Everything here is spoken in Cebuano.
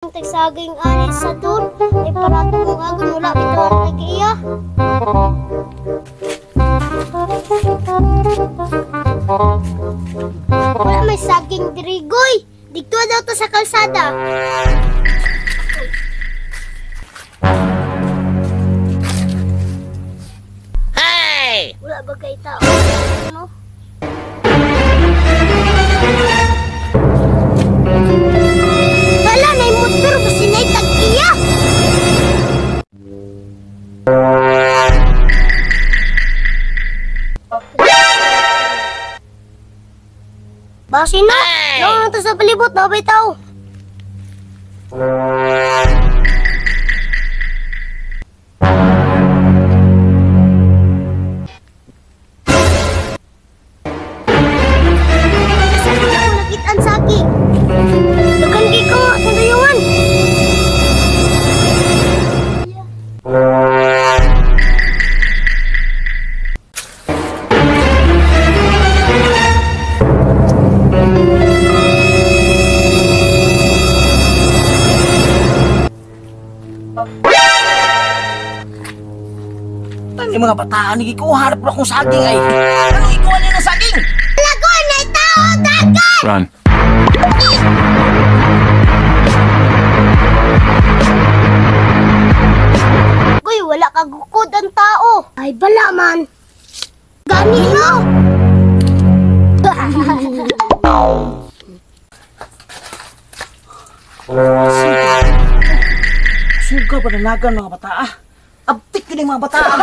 Tagsaging ani sa dun ay para mong agon wala bitaw ang tag-iya. Wala may saging dirigoy. Dito daw to sa kalsada. Hey! Wala ba kay tao? Ano? Wala na yung motor basta na tag-iya. Basi na! Hey! Nauna to sa palibot, nabay tao. Sa ako nakitaan sa akin. Dugan kay ko, atong dayungan. Tani mga bataan, gikuha na pala akong saging ay. Ano ikuha niya ng saging? Lagon na tao, dagat! Run. Uy, wala kagukod ang tao. Ay, bala man. Gani no? Suga ba nalagan mga bataa? Abtik yun yung mga bataan.